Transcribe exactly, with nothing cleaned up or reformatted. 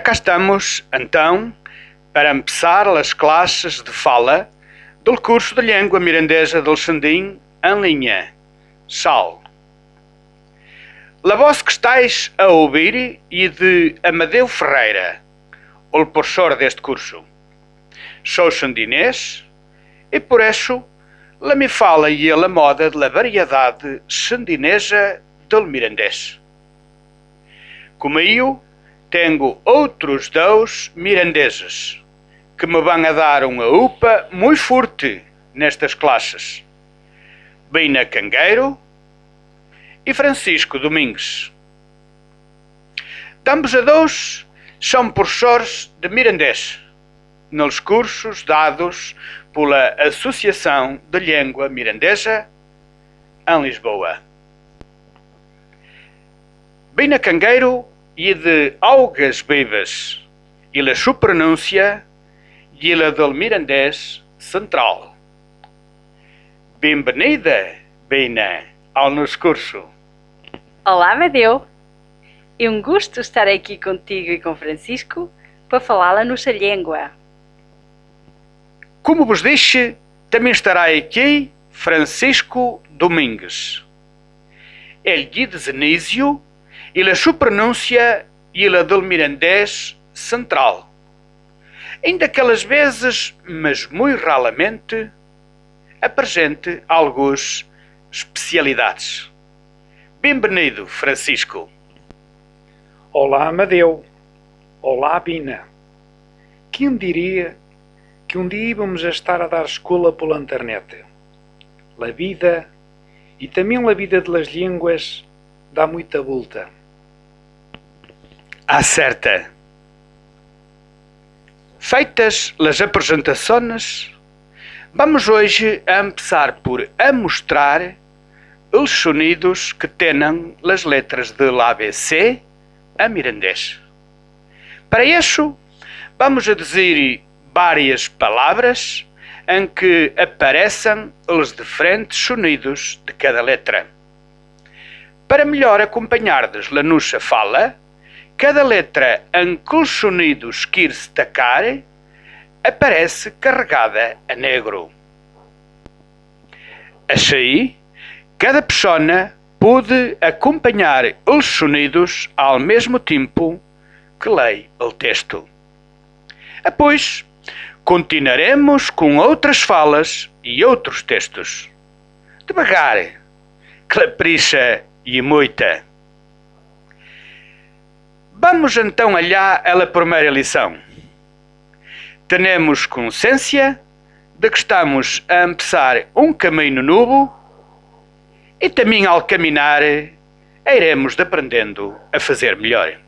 Cá estamos, então, para empeçar as classes de fala do curso de língua mirandesa del Sandin en ligne, sal. La vós que estáis a ouvir é de Amadeu Ferreira, el professor deste curso. Sou sandinês e, por isso, la me fala é a la moda de la variedade sandinesa del mirandês. Comigo tenho outros dois mirandeses que me vão a dar uma upa muito forte nestas classes. Bina Cangueiro e Francisco Domingues. Ambos a dois são professores de mirandês nos cursos dados pela Associação de Língua Mirandesa em Lisboa. Bina Cangueiro é de Augas Vivas e la sua pronúncia é la del mirandês central. Bem-vinda, Bina, ao nosso curso. Olá, Amadeu. É um gosto estar aqui contigo e com Francisco para falar a nossa língua. Como vos disse, também estará aqui Francisco Domingues. Ele é de Seijo e la sua pronúncia é la del mirandês central. Ainda que às vezes, mas muito raramente, apresente algumas especialidades. Bem-vindo, Francisco. Olá, Amadeu. Olá, Bina. Quem diria que um dia íamos a estar a dar escola pela internet? La vida, e também la vida de las línguas, dá muita volta. Acerta. Feitas las apresentações, vamos hoje a começar por amostrar os sonidos que têm as letras de l'A B C em mirandês. Para isso, vamos a dizer várias palavras em que aparecem os diferentes sonidos de cada letra. Para melhor acompanhardes la nossa fala, cada letra em que os sonidos quer destacar aparece carregada a negro. Assim, cada pessoa pode acompanhar os sonidos ao mesmo tempo que lê o texto. Depois, continuaremos com outras falas e outros textos. Devagar, que la pressa é muita. Vamos então olhar a la primeira lição. Temos consciência de que estamos a começar um caminho novo e também ao caminhar iremos aprendendo a fazer melhor.